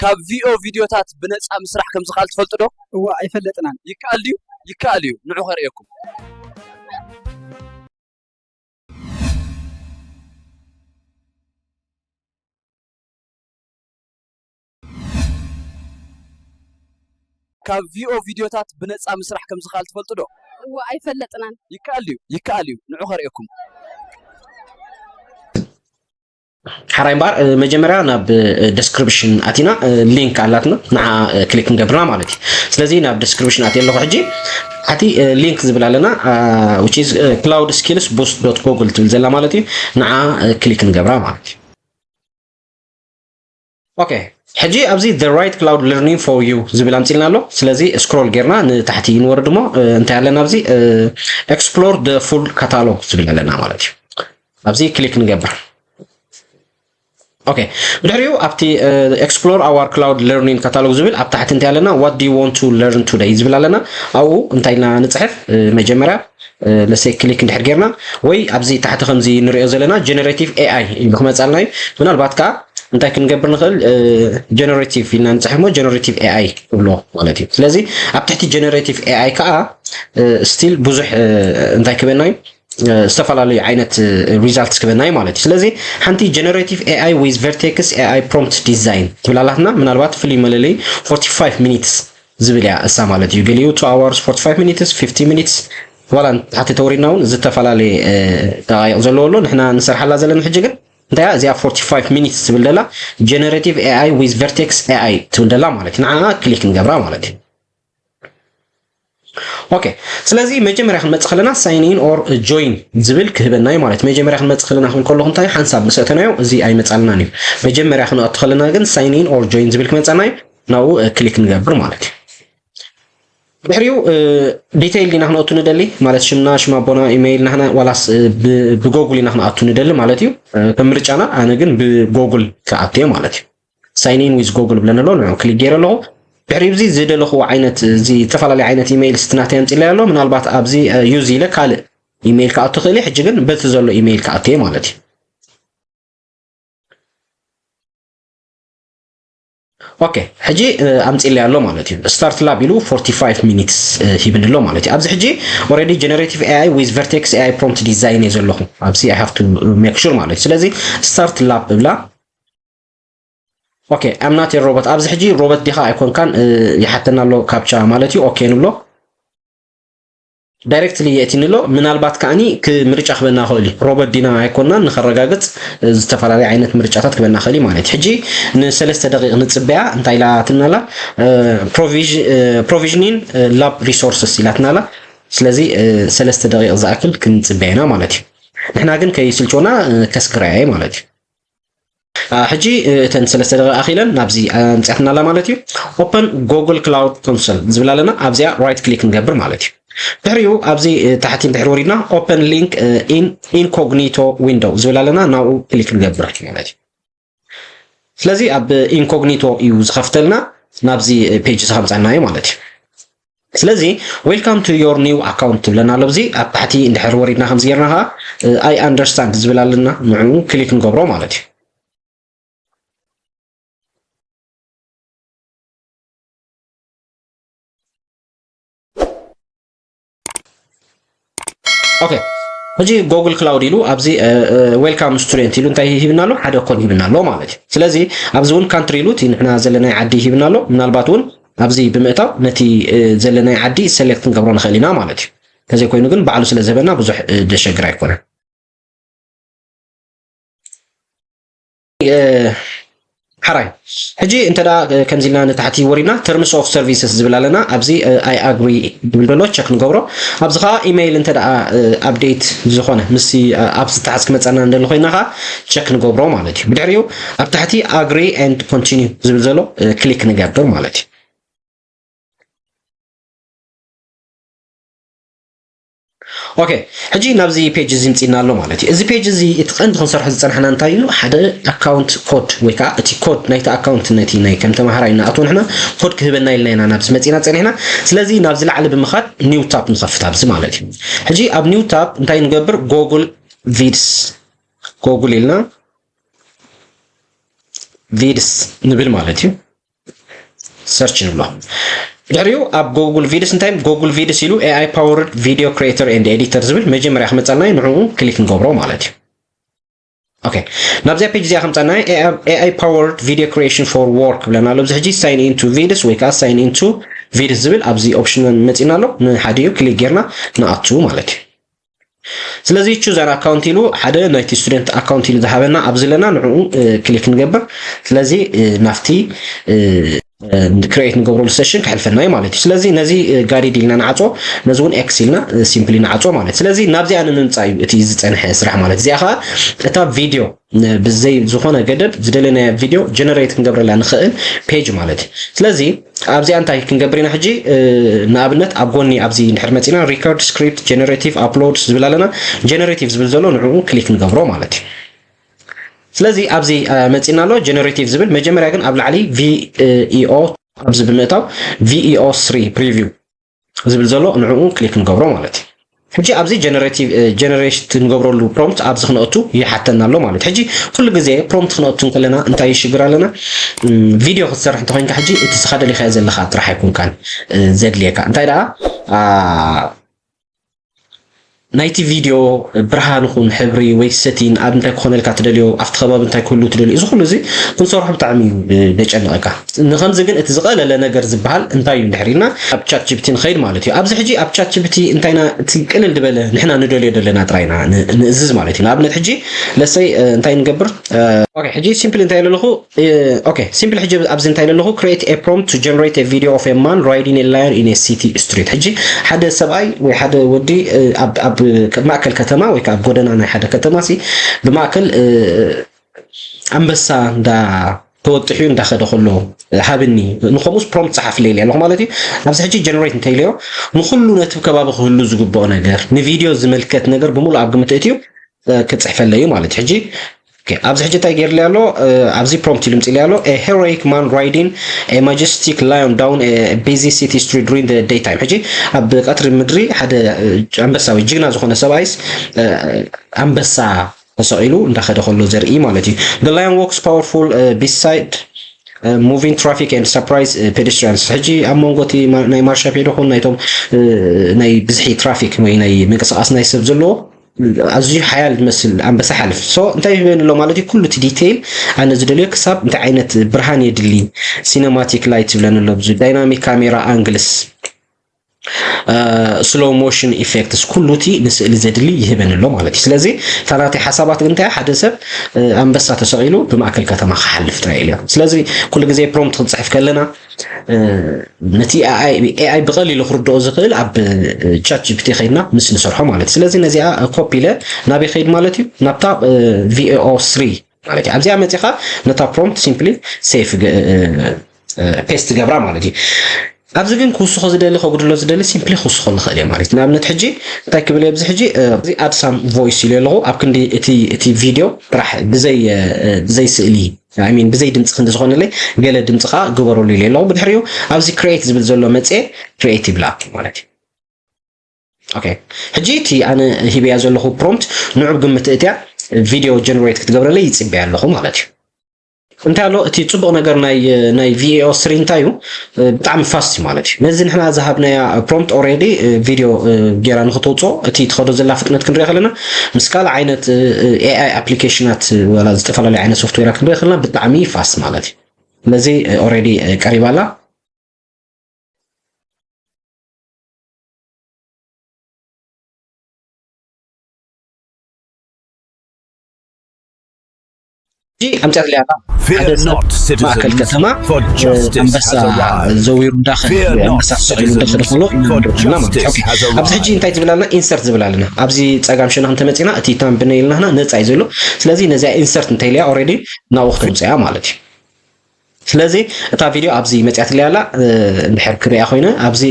ካብ ቪኦ ቪድዮታት ብነጻ ምስራሕ ከም ዝኽኣል ትፈልጡ ዶ? እዋ ኣይፈለጥናን። ይከኣል ድዩ? ይከኣል እዩ። ንዑ ከርእየኩም። ካብ ቪኦ ቪድዮታት ብነጻ ምስራሕ ከም ዝኽኣል ትፈልጡ ዶ? እዋ ኣይፈለጥናን። ይከኣል እዩ። ይከኣል እዩ። ንዑ ከርእየኩም። ሓራይ እምበኣር መጀመርያ ናብ ደስክሪፕሽን ኣቲና ሊንክ ኣላትና ንዓ ክሊክ ንገብርና ማለት እዩ። ስለዚ ናብ ደስክሪፕሽን ኣትየ ኣለኹ። ሕጂ ሓቲ ሊንክ ዝብል ኣለና cloud skills boost dot google ትብል ዘላ ማለት እዩ። ንዓ ክሊክ ንገብራ ማለት እዩ። ኦኬ ሕጂ ኣብዚ the right cloud learning for you ዝብል ኣምፂልና ኣሎ። ስለዚ ስክሮል ጌርና ንታሕቲ ንወርድ እሞ እንታይ ኣለና ኣብዚ explore the full catalog ዝብል ኣለና ማለት እዩ። ኣብዚ ክሊክ ንገብር። ኦኬ ብድሕሪኡ ኣብቲ explore our cloud learning catalog ዝብል ኣብ ታሕቲ እንታይ ኣለና what do you want to learn today ዝብል ኣለና። ኣብኡ እንታይ ኢልና ንፅሕፍ መጀመርያ ለሰይ ክሊክ እንድሕር ጌርና ወይ ኣብዚ ታሕቲ ከምዚ ንሪኦ ዘለና generative AI ኢሉ ክመፃልና እዩ። ምናልባት ከዓ እንታይ ክንገብር ንኽእል generative ኢልና ንፅሕፍ ሞ generative AI ክብሎ ማለት እዩ። ስለዚ ኣብ ትሕቲ generative AI ከዓ still ብዙሕ እንታይ ክበና እዩ ዝተፈላለዩ ዓይነት results ክበና እዩ ማለት እዩ። ስለዚ ሓንቲ generative AI with vertex AI prompt design ትብል ኣላትና። ምናልባት ፍሉይ መለለይ forty five minutes ዝብል እያ እሳ ማለት እዩ። ገሊኡ two hours forty five minutes fifty minutes ዋላ ታሕቲ ተወሪድና እውን ዝተፈላለየ ደቃይቕ ዘለዎ ኣሎ። ንሕና ንሰርሓላ ዘለና ሕጂ ግን እንታይ እዚኣ forty five minutes ትብል ደላ generative AI with vertex AI ትብል ደላ ማለት እዩ። ንዓ ክሊክ ንገብራ ማለት እዩ። ኦኬ ስለዚ መጀመርያ ክንመፅእ ከለና sign in or join ዝብል ክህበና እዩ ማለት መጀመርያ ክንመፅእ ከለና ክንከለኹ እንታይ ሓንሳብ ምስ ኣተናዮ እዚ ኣይመፃልናን እዩ። መጀመርያ ክንኣቱ ከለና ግን sign in or join ዝብል ክመፀና እዩ። ናብኡ ክሊክ ንገብር ማለት እዩ። ድሕሪኡ ዲቴይል ዲና ክንኣቱ ንደሊ ማለት ሽምና ሽም ኣቦና ኢሜይል ናህና ዋላስ ብጎጉል ኢና ክንኣቱ ንደሊ ማለት እዩ። ከም ምርጫና ኣነ ግን ብጎጉል ክኣቱ እየ ማለት እዩ። ሳይን ኢን ዊዝ ጎግል ብለኒ ኣሎ ንዑ ክሊክ ገይረ ኣለኹ። ድሕሪ እዚ ዝደለኽዎ ዓይነት እዚ ዝተፈላለዩ ዓይነት ኢሜይል ስትናተይ ኣምፂለይ ኣሎ ምናልባት ኣብዚ ዩዝ ኢለ ካልእ ኢሜይል ክኣቱ ክእል ሕጂ ግን በቲ ዘሎ ኢሜይል ክኣቱ እየ ማለት እዩ። ኦኬ ሕጂ ኣምፂለይ ኣሎ ማለት እዩ። ስታርት ላብ ኢሉ forty five ሚኒትስ ሂብኒ ኣሎ ማለት እዩ። ኣብዚ ሕጂ already generative AI with vertex AI prompt design እየ ዘለኹ ኣብዚ I have to make sure ማለት እዩ። ስለዚ ስታርት ላብ እብላ ኦኬ I'm not a robot ኣብዚ ሕጂ ሮቦት ዲኻ ኣይኮንካን ይሓተና ኣሎ ካፕቻ ማለት እዩ። ኦኬ ንብሎ ዳይሬክትሊ የእቲኒ ኣሎ። ምናልባት ከዓኒ ምርጫ ክበና ክእል እዩ ሮቦት ዲና ኣይኮንናን ንኸረጋግፅ ዝተፈላለዩ ዓይነት ምርጫታት ክበና ክእል እዩ ማለት እዩ። ሕጂ ንሰለስተ ደቂቕ ንፅበያ እንታይ ኢላትና ኣላ provisioning lab resources ኢላትና ኣላ። ስለዚ ሰለስተ ደቂቕ ዝኣክል ክንፅበያ ኢና ማለት እዩ። ንሕና ግን ከይስልችወና ከስክረያ እየ ማለት እዩ። ሕጂ እተን ሰለስተ ደቂቕ ኣኺለን ናብዚ ኣምፅኣትና ኣላ ማለት እዩ። Open Google Cloud Console ዝብል ኣለና ኣብዚኣ right click ንገብር ማለት እዩ። ድሕሪኡ ኣብዚ ታሕቲ እንድሕር ወሪድና open link in incognito window ዝብል ኣለና ናብኡ ክሊክ ንገብር ማለት እዩ። ስለዚ ኣብ ኢንኮግኒቶ እዩ ዝኸፍተልና ናብዚ ፔጅ እዚ ከምፀና እዩ ማለት እዩ። ስለዚ welcome to your new account ትብለና ኣሎ። እዚ ኣብ ታሕቲ እንድሕር ወሪድና ከምዚ ጌርና ከዓ I understand ዝብል ኣለና ንዕኡ ክሊክ ንገብሮ ማለት እዩ። ኦኬ ሕጂ ጎግል ክላውድ ኢሉ ኣብዚ welcome student ኢሉ እንታይ ሂብና ኣሎ ሓደ ኮድ ሂብና ኣሎ ማለት እዩ። ስለዚ ኣብዚ እውን ካንትሪ ኢሉ እቲ ንሕና ዘለናይ ዓዲ ሂብና ኣሎ ምናልባት እውን ኣብዚ ብምእታው ነቲ ዘለናይ ዓዲ ሰሌክት ክንገብሮ ንኽእል ኢና ማለት እዩ። ተዘይኮይኑ ግን ባዕሉ ስለ ዝህበና ብዙሕ ደሸግር ኣይኮነን። ሓራይ ሕጂ እንተ ከምዚ ኢልና ንታሕቲ ወሪድና terms of services ዝብል ኣለና ኣብዚ I agree ዝብል ዘሎ ቸክ ንገብሮ። ኣብዚ ከዓ ኢሜይል እንተ update ዝኾነ ምስ ኣብ ዝተሓዝ ክመፀና እንደሎ ኮይና ከዓ ቸክ ንገብሮ ማለት እዩ። ብድሕሪኡ ኣብ ታሕቲ agree and continue ዝብል ዘሎ ክሊክ ንገብር ማለት እዩ። ኦኬ ሕጂ ናብዚ ፔጅ እዚ ምፂና ኣሎ ማለት እዩ። እዚ ፔጅ እዚ እቲ ቀንዲ ክንሰርሖ ዝፀናሕና እንታይ እዩ ሓደ ኣካውንት ኮድ ወይ ከዓ እቲ ኮድ ናይቲ ኣካውንት ነቲ ናይ ከም ተማሃራይ እናኣተው ንሕና ኮድ ክህበና ኢልና ኢና ናብዚ መፂና ፀኒሕና። ስለዚ ናብዚ ላዕሊ ብምኻድ ኒው ታብ ንኸፍት ኣብዚ ማለት እዩ። ሕጂ ኣብ ኒው ታብ እንታይ ንገብር ጎግል ቪድስ ጎግል ኢልና ቪድስ ንብል ማለት እዩ። search ንብሎ። ድሕሪኡ ኣብ Google Vids እንታይ Google Vids ኢሉ A I powered video creator and editor ዝብል መጀመርያ ክመጻልና እዩ። ንዕኡ ክሊክ ንገብሮ ማለት እዩ። ኦኬ፣ ናብዚኣ ፔጅ እዚኣ ከምጻና A I powered video creation for work ብለና ኣሎ። ኣብዚ ሕጂ sign into Vids ወይ ከዓ sign into Vids ዝብል ኣብዚ ኦፕሽን መጺና ኣሎ። ንሓዲኡ ክሊክ ጌርና ንኣቱ ማለት እዩ። ስለዚ choose an account ኢሉ ሓደ ናይቲ ስቱደንት ኣካውንት ኢሉ ዝሃበና ኣብዚ ኣለና ንዕኡ ክሊክ ንገብር። ስለዚ ናብቲ ክሬት ንገብረሉ ሴሽን ክሕልፈና እዩ ማለት እዩ። ስለዚ ነዚ ጋዲድ ኢልና ንዓጾ፣ ነዚ እውን ኤክስ ኢልና ሲምፕሊ ንዓጾ ማለት እዩ። ስለዚ ናብዚኣ ንምምጻእ እዩ እቲ ዝጸንሐ ስራሕ ማለት። እዚኣ ኸዓ እታ ቪድዮ ብዘይ ዝኾነ ገደብ ዝደለናዮ ቪድዮ ጀነሬት ክንገብረላ ንኽእል ፔጅ ማለት እዩ። ስለዚ ኣብዚኣ እንታይ ክንገብር ኢና ሕጂ? ንኣብነት ኣብ ጎኒ ኣብዚ እንድሕር መጺና ሪከርድ ስክሪፕት ጀነሬቲቭ ኣፕሎድስ ዝብል ኣለና። ጀነሬቲቭ ዝብል ዘሎ ንዕኡ ክሊክ ንገብሮ ማለት እዩ። ስለዚ ኣብዚ መጺና ኣሎ ጀነሬቲቭ ዝብል። መጀመርያ ግን ኣብ ላዕሊ ቪኢኦ ኣብዚ ብምእታው ቪኢኦ ስሪ ፕሪቪው ዝብል ዘሎ ንዕኡ ክሊክ ንገብሮ ማለት እዩ። ሕጂ ኣብዚ ጀነሬቲቭ ጀነሬት ንገብረሉ ፕሮምፕት ኣብዚ ክነእቱ ይሓተና ኣሎ ማለት እዩ። ሕጂ ኩሉ ግዜ ፕሮምፕት ክነእቱ እንከለና እንታይ ሽግር ኣለና? ቪድዮ ክትሰርሕ እንተኮይንካ ሕጂ እቲ ስኻ ደሊኻዮ ዘለኻ ጥራሕ ኣይኮንካን ዘድልየካ። እንታይ ደኣ ናይቲ ቪድዮ ብርሃን ይኹን ሕብሪ ወይ ሰቲን ኣብ እንታይ ክኾነልካ ትደልዮ፣ ኣብቲ ከባቢ እንታይ ክህሉ ትደልዮ፣ እዚ ኩሉ እዚ ክንሰርሖ ብጣዕሚ እዩ ዘጨንቐካ። ንኸምዚ ግን እቲ ዝቐለለ ነገር ዝበሃል እንታይ እዩ እንድሕር ኢልና ኣብ ቻት ጂፒቲ ንኸይድ ማለት እዩ። ኣብዚ ሕጂ ኣብ ቻት ጂፒቲ እንታይና እቲ ቅልል ዝበለ ንሕና ንደልዮ ዘለና ጥራይና ንእዝዝ ማለት እዩ። ንኣብነት ሕጂ ለሰይ እንታይ ንገብር? ኦኬ፣ ሕጂ ሲምፕሊ እንታይ ኣለኹ? ኦኬ፣ ሲምፕሊ ሕጂ ኣብዚ እንታይ ኣለኹ? Create a prompt to generate a video of a man riding a lion in a city street። ሕጂ ሓደ ሰብኣይ ወይ ሓደ ወዲ ኣብ ማእከል ከተማ ወይ ከዓ ኣብ ጎደና ናይ ሓደ ከተማ ሲ ብማእከል ኣንበሳ እንዳ ተወጢሑ እንዳኸደ ከሎ ሃብኒ፣ ንኸምኡስ ፕሮምፕት ጸሓፍለይ ኢለ ኣለኹ ማለት እዩ። ኣብዚ ሕጂ ጀነሬት እንተኢለዮ ንኹሉ ነቲ ከባቢ ክህሉ ዝግብኦ ነገር ንቪድዮ ዝምልከት ነገር ብምሉእ ኣብ ግምት እትዩ ክጽሕፈለይ እዩ ማለት እዩ። ሕጂ ኣብዚ ሕጂ እንታይ ገይርለይ ኣሎ? ኣብዚ ፕሮምፕት ኢሉ ምጽእለይ ኣሎ። A heroic man riding a majestic lion down a busy city street during the daytime። ሕጂ ኣብ ቀትሪ ምድሪ ሓደ ኣንበሳ ወይ ጅግና ዝኾነ ሰብኣይስ ኣንበሳ ተሰቒሉ እንዳኸደ ከሎ ዘርኢ ማለት እዩ። The lion walks powerful beside moving traffic and surprise pedestrians። ሕጂ ኣብ መንጎ እቲ ናይ ማርሻ ፔዶ ኹን ናይቶም ናይ ብዝሒ ትራፊክ ወይ ናይ ምንቅስቃስ ናይ ሰብ ዘለዎ ኣዝዩ ሓያል ዝመስል ኣንበሳ ሓልፍ። So እንታይ ይህበኒ ኣሎ ማለት እዩ? ኩሉ እቲ ዲቴይል ኣነ ዝደልዮ ክሳብ እንታይ ዓይነት ብርሃን የድሊ፣ ሲነማቲክ ላይት ዝብለኒ ኣሎ፣ ብዙ ዳይናሚክ ካሜራ ኣንግልስ፣ ስሎው ሞሽን ኢፌክትስ፣ ኩሉ እቲ ንስእሊ ዘድሊ ይህበኒ ኣሎ ማለት እዩ። ስለዚ እታ ናተይ ሓሳባት ግን እንታይ ሓደ ሰብ ኣንበሳ ተሰቒሉ ብማእከል ከተማ ክሓልፍ ጥራይ ኢሉ። ስለዚ ኩሉ ግዜ ፕሮምፕት ክንጽሕፍ ከለና ነቲ ኤኣይ ብቐሊሉ ክርድኦ ዝኽእል ኣብ ቻት ጂፒቲ ከይድና ምስ ንሰርሖ ማለት እዩ። ስለዚ ነዚኣ ኮፒ ኢለ ናበይ ከይድ ማለት እዩ? ናብታ ቪኤኦ ስሪ ማለት እዩ። ኣብዚኣ መጺኻ ነታ ፕሮምፕት ሲምፕሊ ሴፍ ፔስት ገብራ ማለት እዩ። ኣብዚ ግን ክውስኾ ዝደሊ ከጉድሎ ዝደሊ ሲምፕሊ ክውስኾ ንኽእል እየ ማለት እዩ። ንኣብነት ሕጂ እንታይ ክብል እየ ኣብዚ ሕጂ እዚ ኣድ ሳም ቮይስ ኢሉ ኣለኹ ኣብ ክንዲ እቲ እቲ ቪድዮ ጥራሕ ብዘይ ብዘይ ስእሊ I mean ብዘይ ድምፂ ክንዲ ዝኾነለይ ገለ ድምፂ ከዓ ግበረሉ ኢለ ኣለኹ። ብድሕሪኡ ኣብዚ ክሬት ዝብል ዘሎ መፅኤ ክሬት ይብላ ማለት እዩ። ኦኬ ሕጂ እቲ ኣነ ሂበያ ዘለኹ ፕሮምፕት ንዑ ግምት እትያ ቪድዮ ጀነሬት ክትገብረለይ ይፅበያ ኣለኹ ማለት እዩ። እንታይ ኣሎ እቲ ፅቡቕ ነገር ናይ ናይ ቪኤኦ ስሪ እንታይ እዩ? ብጣዕሚ ፋስት እዩ ማለት እዩ። ነዚ ንሕና ዝሃብናያ ፕሮምፕት ኦሬዲ ቪድዮ ጌራ ንክተውፅኦ እቲ ትኸዶ ዘላ ፍጥነት ክንሪኦ ከለና ምስ ካልእ ዓይነት ኤኣይ ኣፕሊኬሽናት ወላ ዝተፈላለዩ ዓይነት ሶፍትዌራት ክንሪኦ ከለና ብጣዕሚ ፋስት ማለት እዩ። ስለዚ ኦሬዲ ቀሪባ ኣላ። ሕጂ ኣምፅኣትለይ ኣላ ሓደ ሰብ ማእከል ከተማ ኣንበሳ ዘዊሩ እንዳኸደ ኣንበሳ ተሰቒሉ እንዳኸደ ከሎ ኢና ንርኢ ዘለና ማለት እዩ። ኣብዚ ሕጂ እንታይ ዝብል ኣለና? ኢንሰርት ዝብል ኣለና። ኣብዚ ፀጋም ሸነኽ እንተመፂና እቲ ታምብነይል ናህና ነፃ እዩ ዘሎ። ስለዚ ነዚኣ ኢንሰርት እንተኢለያ ኦሬዲ ናብኡ ክተውፅያ ማለት እዩ። ስለዚ እታ ቪድዮ ኣብዚ መፅያትለይ ኣላ። እንድሕር ክሪኣ ኮይነ ኣብዚ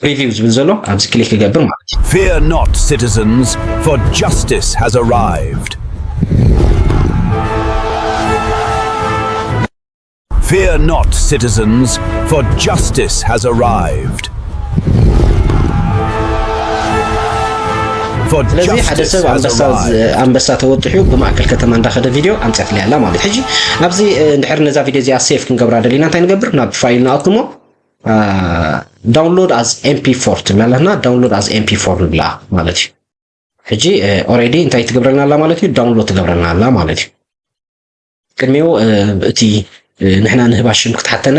ፕሪቪው ዝብል ዘሎ ኣብዚ ክሊክ ክገብር ማለት እዩ። Fear not, citizens, for justice has arrived. Fear not, citizens, for justice has arrived. ስለዚ ሓደ ሰብ ኣንበሳ ኣንበሳ ተወጢሑ ብማእከል ከተማ እንዳኸደ ቪድዮ ኣምፅያትለይ ኣላ ማለት እዩ። ሕጂ ኣብዚ እንድሕር ነዛ ቪድዮ እዚኣ ሴቭ ክንገብራ ደሊና እንታይ ንገብር? ናብ ፋይል ንኣትኩሞ download as mp four ትብል ኣለና። Download as mp four ንብላ ማለት እዩ። ሕጂ ኦሬዲ እንታይ ትገብረልና ኣላ ማለት እዩ? ዳውንሎድ ትገብረልና ኣላ ማለት እዩ። ቅድሚኡ እቲ ንሕና ንህባ ሽም ክትሓተና።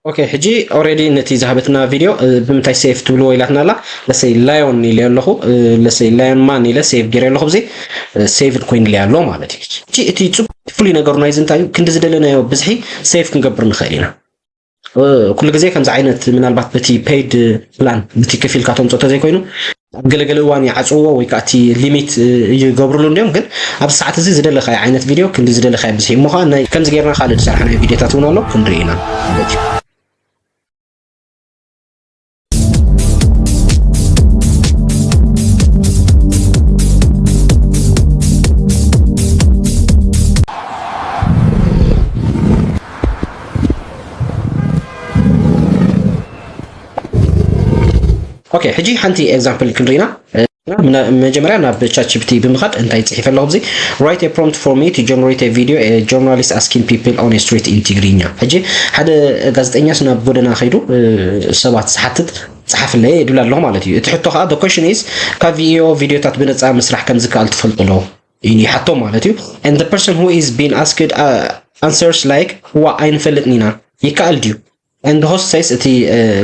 ኦኬ፣ ሕጂ ኦሬዲ ነቲ ዝሃበትና ቪድዮ ብምንታይ ሴቭ ትብልዎ ኢላትና ኣላ። ለሰይ ላዮን ኢለ ኣለኹ። ለሰይ ላዮን ማን ኢለ ሴቭ ገይረ ኣለኹ። ብዚ ሴቭ ኮይንለይ ኣሎ ማለት እዩ። ሕጂ እቲ ፍሉይ ነገሩ ናይዚ እንታይ እዩ? ክንዲ ዝደለናዮ ብዝሒ ሴቭ ክንገብር ንኽእል ኢና። ኩሉ ግዜ ከምዚ ዓይነት ምናልባት በቲ ፔይድ ፕላን በቲ ከፊልካ ተምፅኦ ተዘይኮይኑ ኣብ ገለገለ እዋን ይዓፅዎ ወይ ከዓ እቲ ሊሚት ይገብርሉ እንዲዮም። ግን ኣብዚ ሰዓት እዚ ዝደለካዮ ዓይነት ቪድዮ ክንዲ ዝደለካዮ ብዝሒ እሞ ከዓ ናይ ከምዚ ጌርና ካልእ ዝሰርሓናዮ ቪድዮታት እውን ኣሎ ክንርኢ ኢና ማለት እዩ። ኦኬ፣ ሕጂ ሓንቲ ኤግዛምፕል ክንርኢና። መጀመርያ ናብ ቻት ጂፒቲ ብምኻድ እንታይ ፅሒፈ ኣለኹ? እዚ write a prompt for me to generate a video a journalist asking people on a street in ትግርኛ። ሕጂ ሓደ ጋዜጠኛስ ናብ ጎደና ከይዱ ሰባት ዝሓትት ፀሓፍለይ ይብል ኣለኹ ማለት እዩ። እቲ ሕቶ ከዓ the question is ካብ ቪኦ ቪዲዮታት ብነፃ ምስራሕ ከም ዝከኣል ትፈልጡ ዶ? ይሓቶም ማለት እዩ። And the person who is being asked answers like ዋ ኣይንፈልጥን ኢና፣ ይከኣል ድዩ? And the host says እቲ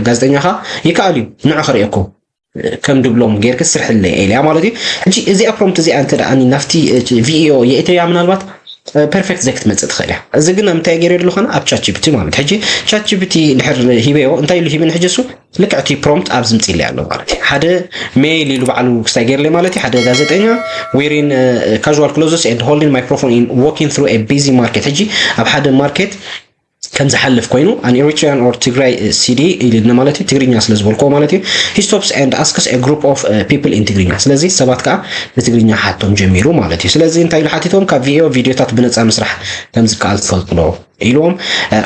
ጋዜጠኛ ከዓ ይከኣል እዩ፣ ንዑ ክርእየኩም ከም ድብሎም ጌርክ ስርሕለይ ኢልያ ማለት እዩ። ሕጂ እዚኣ ፕሮምፕት እዚኣ እንተ ደኣ ናብቲ ቪኢኦ የእተያ ምናልባት ፐርፌክት ዘይክትመጽእ ትኽእል እያ። እዚ ግን ኣብ ምንታይ ገይረ ኣለኹ ኣነ? ኣብ ቻት ጂፒቲ ማለት። ሕጂ ቻት ጂፒቲ እንድሕር ሂበዮ እንታይ ኢሉ ሂብን? ሕጂ እሱ ልክዕ እቲ ፕሮምፕት ኣብዚ ምጽኢለይ ኣሎ ማለት እዩ። ሓደ ሜይል ኢሉ ባዕሉ ክስታይ ገይርለይ ማለት እዩ። ሓደ ጋዜጠኛ wearing casual clothes and holding microphone in walking through a busy market። ሕጂ ኣብ ሓደ ማርኬት ከም ዝሓልፍ ኮይኑ an Eritrean or Tigray ሲዲ ኢልና ማለት እዩ። ትግርኛ ስለ ዝበልኮ ማለት እዩ። He stops and asks a group of people in ትግርኛ። ስለዚ ሰባት ከዓ ብትግርኛ ሓቶም ጀሚሩ ማለት እዩ። ስለዚ እንታይ ኢሉ ሓቲቶም? ካብ ቪኦ ቪዲዮታት ብነፃ ምስራሕ ከም ዝከኣል ትፈልጡ ዶ ኢልዎም።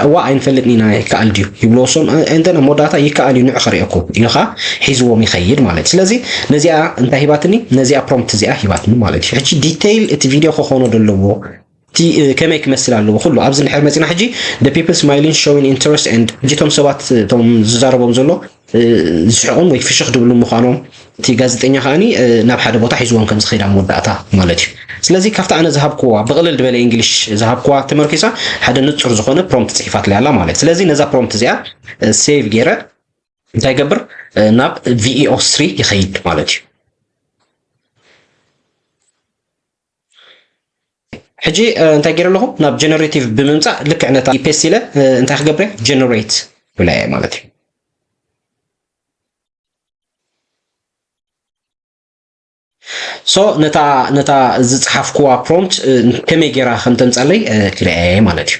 እዋ ኣይንፈልጥን ኢና፣ ይከኣል ድዩ ይብልዎ እሶም። And then ኣብ መወዳእታ ይከኣል እዩ፣ ንዑ ከርእየኩም ኢሉ ከዓ ሒዝዎም ይኸይድ ማለት እዩ። ስለዚ ነዚኣ እንታይ ሂባትኒ? ነዚኣ ፕሮምፕት እዚኣ ሂባትኒ ማለት እዩ። ሕጂ ዲቴይል እቲ ቪድዮ ክኾኖ ደለዎ እቲ ከመይ ክመስል ኣለዎ ኩሉ ኣብዚ እንድሕር መፂና ሕጂ the people smiling showing interest and ሕጂ እቶም ሰባት እቶም ዝዛረቦም ዘሎ ዝስሕቑን ወይ ፍሽኽ ድብሉ ምዃኖም እቲ ጋዜጠኛ ከዓኒ ናብ ሓደ ቦታ ሒዝዎም ከም ዝኸይድ ኣብ መወዳእታ ማለት እዩ። ስለዚ ካብቲ ኣነ ዝሃብክዋ ብቕልል ዝበለ እንግሊሽ ዝሃብክዋ ተመርኪሳ ሓደ ንፁር ዝኾነ ፕሮምፕት ፅሒፋትለይ ኣላ ማለት። ስለዚ ነዛ ፕሮምፕት እዚኣ ሴቭ ገይረ እንታይ ገብር ናብ ቪኢኦ ስሪ ይኸይድ ማለት እዩ። ሕጂ እንታይ ገይረ ኣለኹ? ናብ ጀነሬቲቭ ብምምፃእ ልክዕ ነታ ፔስት ኢለ እንታይ ክገብረ? ጀነሬት ብላ እየ ማለት እዩ። ሶ ነታ ነታ ዝፅሓፍኩዋ ፕሮምፕት ከመይ ገይራ ከም ተምፃለይ ክርአ እየ ማለት እዩ።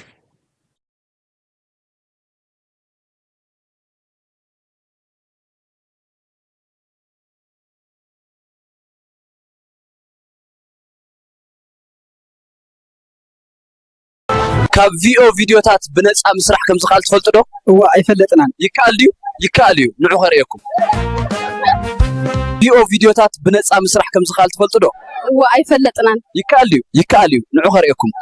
ካብ ቪኦ ቪድዮታት ብነፃ ምስራሕ ከም ዝኽኣል ትፈልጡ ዶ? እዋ ኣይፈለጥናን። ይከኣል ድዩ? ይከኣል እዩ። ንዑ ከርእየኩም። ቪኦ ቪድዮታት ብነፃ ምስራሕ ከም ዝኽኣል ትፈልጡ ዶ? እዋ ኣይፈለጥናን። ይከኣል ድዩ? ይከኣል እዩ። ንዑ ከርእየኩም።